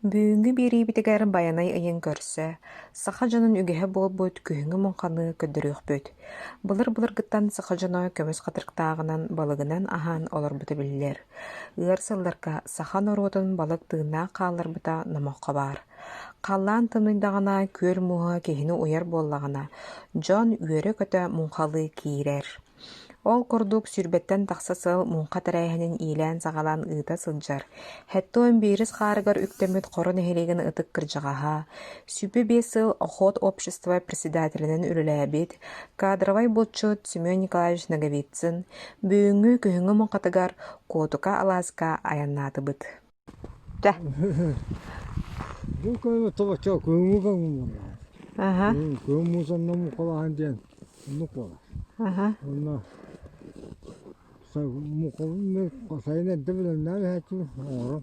Бүгүҥҥү биэриибитигэр Байанай ыйын көрсө, саха дьонун үгэһэ буолбут күһүҥҥү муҥханы көрдөрүөхпүт. Былыр-былыргыттан саха дьоно көмүс хатырыктааҕынан, балыгынан аһаан олорбута биллэр. Ыар сылларга саха норуотун балык тыыннаах хаалларбыта номоххо баар. Халлаан тымныйдаҕына, күөл мууһа киһини уйар буоллаҕына, дьон үөрэ-көтө муҥхалыы киирэр. Ол курдук сүүрбэттэн тахса сыл муҥха тэрээһинин иилээн-саҕалаан ыыта сылдьар, 71 хаарыгар үктэммит Хоро нэһилиэгин ытык кырдьаҕаһа, 25 сыл Охот общество председателинэн үлэлээбит, кадровай булчут Семен Николаевич Ноговицын бүгүҥҥү күһүҥҥү муҥхатыгар Куотука алааска айаннаатыбыт. Чэ. Бу көмө тобоччо күһүҥҥү көҥүл буолла. Аха. Күһүн муус онно муҥхалааһын диэн оннук буолар. Аха. Онно сайын эрдэ бэлэмнээн иһээччибин оҥорон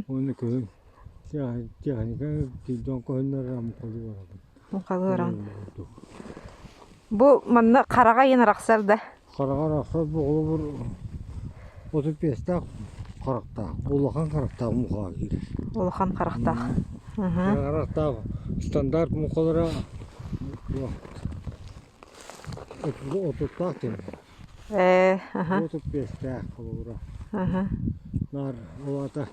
уонна күһүн техника дьон көһүннэр муҥхалыы барабын. Муҥхалыы бараҕын. Бу манна хараҕа иһин арахсар да? Хараҕа арахсар бу холобур 35-тээх харахтаах, улахан харахтаах муҥхаҕа киирэр. Улахан харахтаах. Харахтаах стандарт муҥхалара отуттаах диэн. Ээ, аха. 35-тээх холобура. Аха. Наар ол аата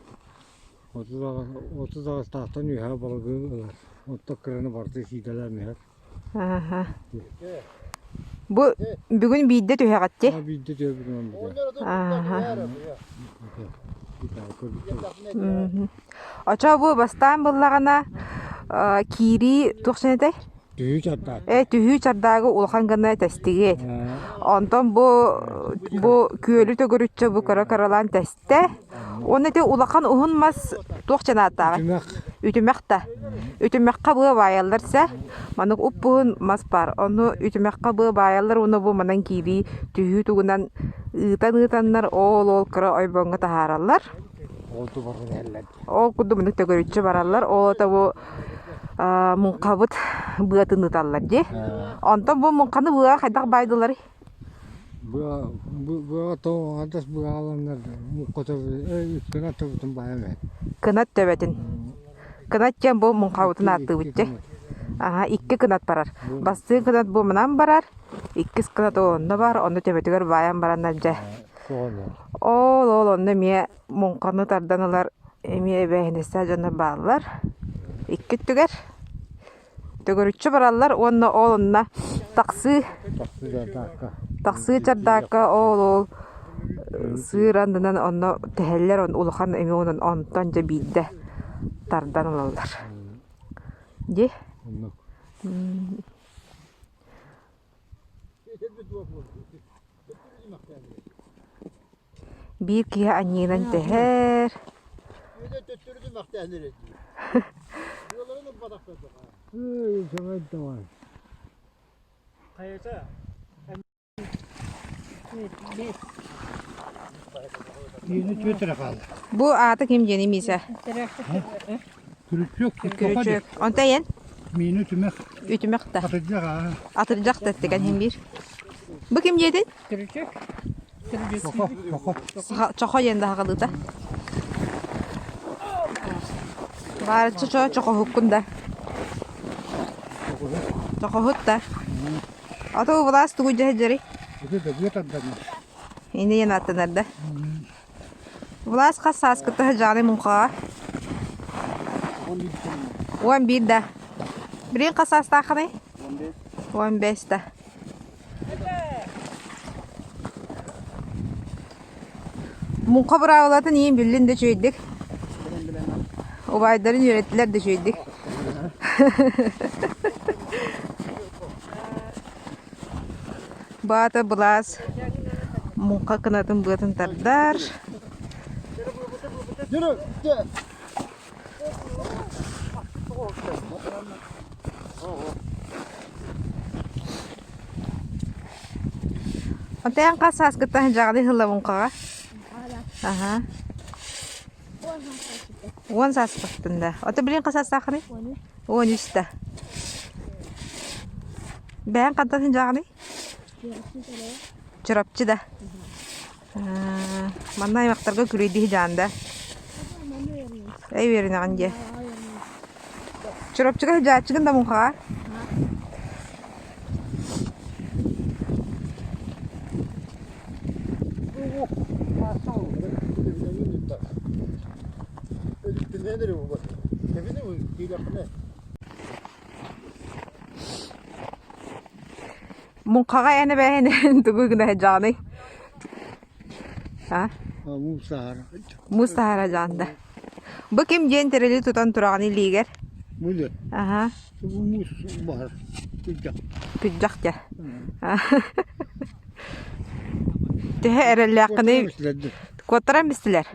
30 аҕыстаахтан үөһэ балыгы ылар. Оттон кыраны барыта сиидэлээн иһэр. Аха. Бу бүгүн биирдэ түһэҕит дии? Биирдэ түһэбит Аха. Очо бу бастаан буллаҕына киирии туох сэнэтэй? Түһүү чардаак. Э түһүү чардаагы улахан гына тэстигит. Онтон бу бу күөлү төгүрүччү бу кыра-кыралаан тэстэ. Уонна ити улахан уһун мас туох чанааттааҕый? Үтүмэх. Үтүмэх да. Үтүмэххэ быа баайаллар сэ. Маннык уп-уһун мас баар. Ону үтүмэххэ быа баайаллар уонна бу манан киирии түһүү тугунан ыытан-ыытаннар оол-оол кыра ойбоҥҥо таһаараллар. Ол тубаран иһэллэр. Ол курдук маннык төгүрүччү бараллар. Ол ото бу муҥхабыт быатын ыыталлар дии. Онтон бу муҥханы быаҕа хайдах баайдыларый? Быа быаҕа тоҕо аҥардас быаҕаланнар муҥха төбөтүн кынат төбөтүн баайан эбээт. Кынат төбөтүн. Кынат диэн бу муҥхабытын ааттыыбыт дии. Аха икки кынат барар. Бастыҥ кынат бу мынан барар, иккис кынат онно бар, онно төбөтүгэр баайан бараннар дьэ. Ол ол онно эмиэ муҥханы тардан ылар эмиэ эбээһинэстээх дьоннор бааллар. Икки өттүгэр төгүрүччү бараллар уонна ол онно тахсыы тахсыы чардаакка ол ол сыыр аннынан онно тэһэллэр улахан эмиэ онон онтон дьэ биирдэ тардан ылаллар. Дии? Биир киһи анньыынан түһэр. Бу аата ким диэний Миисэ? Күрүчүөк. Күрүчүөк. Онто эн? Миини үтүмэх. Үтүмэх да. Атырдьах аа. Атырдьах да эттигэн иһин биир. Бу ким диэтин? Күрүчүөк. Чохо, чохо. Чохо диэн да хаҕалыыта. Баарыччы чо чохоһуккун да. Чохоһут да. Ото былаас тугу дьэһэ Ити дөгүө тарданар. Ини диэн ааттанар да. Влас хас сааскыта сылдьаҕыный муҥхаҕа? 11 да. Билигин хас саастааххыный? 15 да. Муҥха быраабылатын иин биллин да үчүгэйдик. Убайдарын үөрэттилэр да үчүгэйдик. Баата былаас муҥха кынатын быатын тардар. Онтон хас сааскыттан сылдьаҕыный ыһылла муҥхаҕа? Аһа. Уон сааспыттан да. Ото билигин хас саастааххыный? 13 да. Бэйэҥ хантан сылдьаҕыный? Чурапчы да. Манна аймахтарга күрүйдүү сылдьаҕын да? Эй үөрэнэҕин дии. Чурапчыга сылдьааччыгын да муҥхаҕа? Муҥхаҕа эн эбээһинэн тугу гына сылдьаҕыный? А? Муус таһара. Муус таһара дьаанда. Бу ким диэн тэрили тутан тураҕын илиигэр? Мүлү. Аха. Бу муус баһар. Күрдьэх. Күрдьэх дьэ. Төһө эрэллээххиний? Куоттаран бистилэр.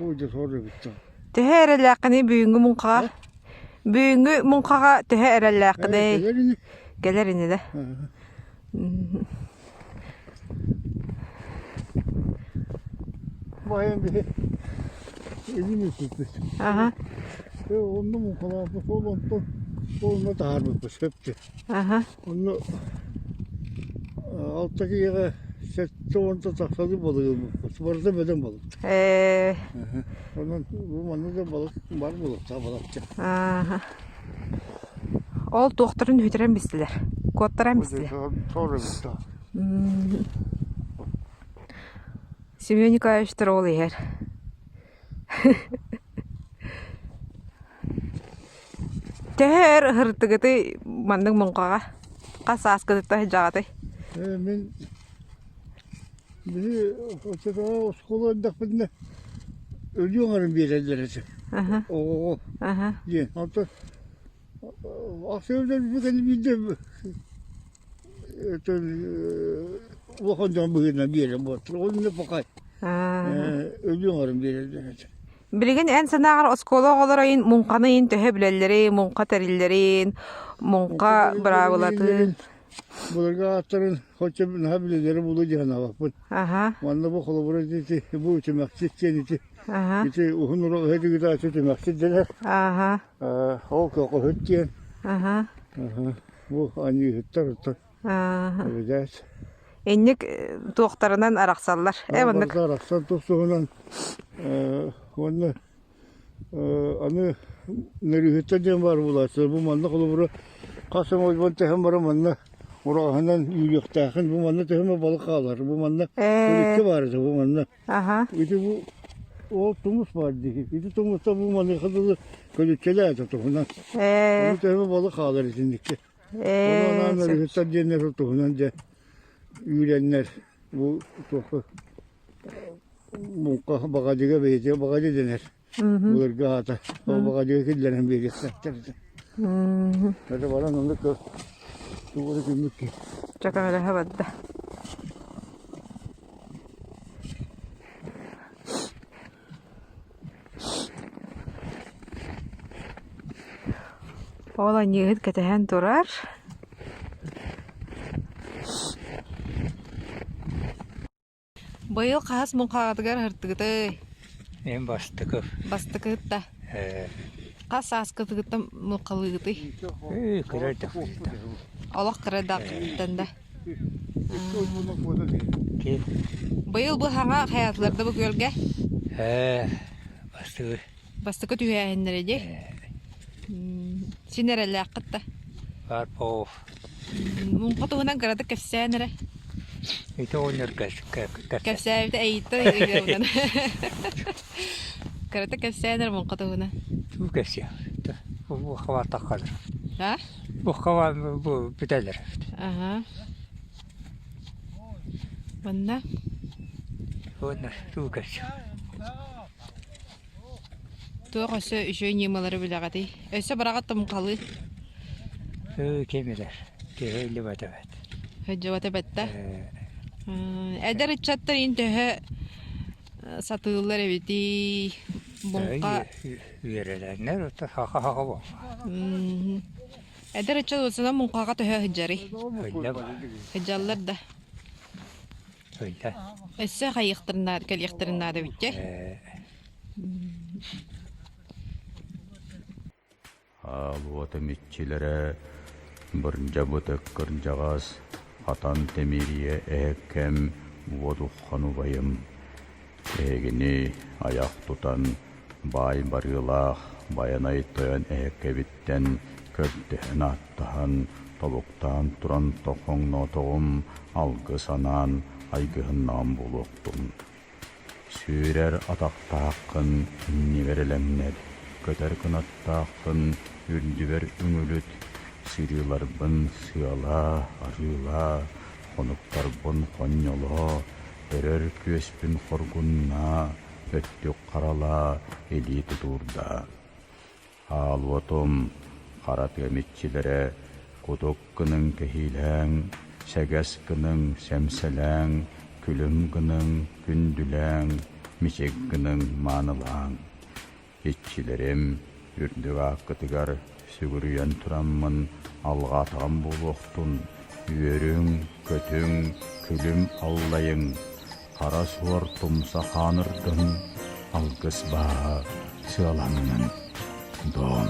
Төһө эрэллээххиний бүгүҥҥү муҥхаҕа? Бүгүҥҥү муҥхаҕа төһө эрэллээххиний? Кэлэр ини да. Баайан биһи илин үккүппүт. Аха. Онно муҥхалаабыт ол онтон онно таһаарбыппыт сөптө. Аха. Онно алта киһиэхэ сэттэ уонта тахсалыы балык ылбыппыт. Барыта бөдөҥ балык. Ээ. Онон бу манна да балык бар буолуохтаах балакча. Ааха. Ол туохтарын үтүрэн бистилэр, куоттаран бистилэр. Семен Николаевич ол иһэр. Төһө өр ыһыртыгытый маннык муҥхаҕа? Хас сааскытыттан сылдьаҕытый? Мин биһи оччотооҕу оскуола эрдэхпитинэ өлүү оҥорон биэрэллэр этэ. Оҕоҕо диэн. Онтон ахсыырдан кэлин биирдэ улахан дьон быһыытынан биэрэн буолтар. Ол иннэ пока өлүү оҥорон биэрэллэр этэ. Билигин эн санааҕар оскуола оҕолоро иһин муҥханы иһин төһө билэллэрин, муҥха тэриллэрин, муҥха быраабылатын Былыргы ааттарын хоччо наһаа билэллэрэ буолуо дии санаабаппын. Аха. Манна бу холобура ити бу үтүмэхсит диэн ити Аха. ити уһун ураҕаһы дыгытааччы үтүмэхсит дэнэр. Аха. Ол көкөһүт диэн. Аха. Бу аньыыһыттар оттон Аха. эбидээс. Инник туохтарынан арахсаллар. Э маннык. Барыта арахсан тус-туһунан уонна Аны нөрүһүттэн диэн баар буолааччы. Бу манна холобура хас эмэ ойбон тэһэн баран манна ураҕаһынан үүрүөхтээххин. Бу манна төһө балык хаалар. Бу манна төрүккэ баар этэ бу манна. Ити бу ол тумус баар дии. Ити тумуста бу маныаха дылы көлүччэлээтэ туһунан. Ону төһө балык хаалар итинниккэ. Ону анаан нөрүһүттэр диэннэр туһунан дьэ үүрэннэр бу туохха Муҥха баҕадьыга бэйэтэ баҕадьы дэнэр. Былыргы аата. Ол баҕадьыга киллэрэн биэриэхтээхтэр этэ. Это баран оннук тугу эрэ күммүт киһи. Чэ көмөлөһө барда. Ол аньыыһыт кэтэһэн турар. Быйыл хаһыс муҥхаҕытыгар ыһыртыгытый? Мин бастакы. Бастакыһыт да? Хас сааскытыгыттан муҥхалыыгытый? Кыра эрдэхпититтэн. Олох кыра эрдэххититтэн да? Быйыл бу хаҥа хайаатылар да бу күөлгэ? Бастакы. Бастакы түһээһиннэрэ дии. Син эрэллээххит да? Карпов. Муҥха туһунан кыратык кэпсээн эрэ. Ити оҕонньор Кэпсээбитэ эйиттэн ыйыгынан. Кыратык кэпсээн эрэ муҥха туһунан. Туу кэпсиэ. Бу хабар таххалар. А? Бу хабар бу бүтэлэр. Аха. Манна? Уонна туу кэпсиэ. Туох өссө үчүгэй ньымалары билэҕитий? Өссө бараҕыт тумхалыы? Ким билэр, киһи иллибэт эбит. Сылдьыбат эбит да? Эдэр ыччаттар иин төһө сатыыллар эбитий? Буҥха Үөрэлэннэр оттон саха-саха буолла. Эдэр ыччат уотсунан муҥхаҕа төһө сылдьарый? Сылдьа Сылдьаллар да? Сылдьа. Өссө хайыахтарын наада, кэлиэхтэрин наада эбит Аал уотум иччилэрэ бырдьабыт кырдьаҕас, хатан тимириэ эһэккэм уодуххан убайым, эһигини айах тутан баай барыылаах, Байанай тойон эһэккэбиттэн көрдөһөн-ааттаһан, тобуктаан туран тохоҥноотоҕум, алгыс анаан айгыһыннаҕым буолуохтун. Сүүрэр атахтааххын иннибэр элэҥнэт, көтөр кынаттааххын үрдүбэр үҥүлүт, сырыыларбын сыалаа, арыылаа, хонуктарбын хонньолоо, өрөр күөспүн хоргуннаа, өттүк харалаа, илии тутуурдаа. Аал уотум, хара тыам иччилэрэ, кутук гыныҥ кэһиилээҥ, сэгэс гыныҥ сэмсэлээҥ, күлүм гыныҥ күндүлээҥ, мичик гыныҥ маанылааҥ. Иччилэрим, үрдүк ааккытыгар сүгүрүйэн тураммын алҕаатаҕым буолуохтун, үөрүҥ, көтүҥ, күлүм аллайыҥ, Хара суор тумса хаанырдын, алгыс бааһа сыаланнын, дом.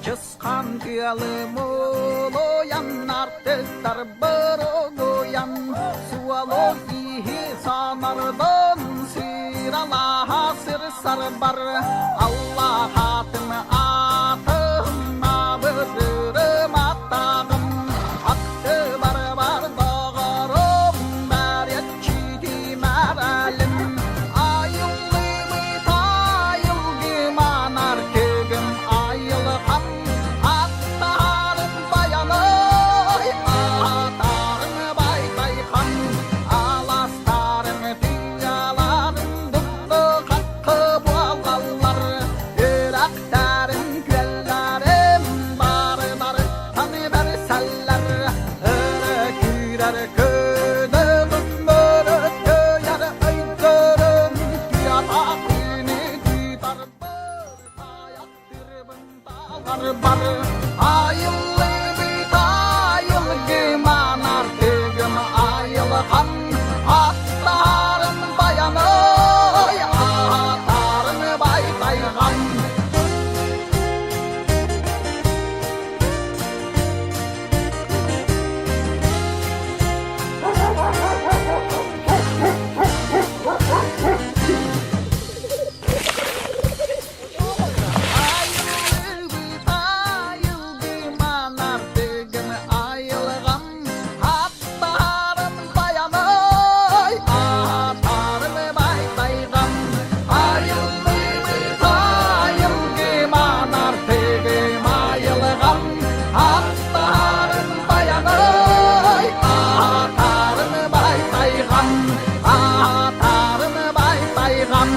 Чысхан тыалы мулуйан, артыктар боругуйан, суолу киһи санардан сыралаһа сыр-сарбар, Аллаһатын атын абырырым аттаҕым, аттыбар бар доҕорум, бәреччити мәрәлім, айыллыбыт айылгыман артыгым айылҕам, аттарым баянай, атарым байтайхан, аластарым тыаларым дутты-хатты буолаллар, үрэхтэрим, күөллэрим барыларыттан бэрсэллэр, өрө күүрэр көнөгүм мөрөкөйөр өйдөрүм, туйата күнү тутарбыр, таяктырбын таларбар, айыллыбыт айылгыман артыгым айылҕам, аттарым баянай, атарым байтайҕам. Айылгыбыт айылгыман артыгым айылҕам, аттарым баянай, атарым байтайҕам. Айылгыбыт айылгыман артыгым айылҕам, аттарым баянай, атарым байтайҕам, атарым байтайҕам.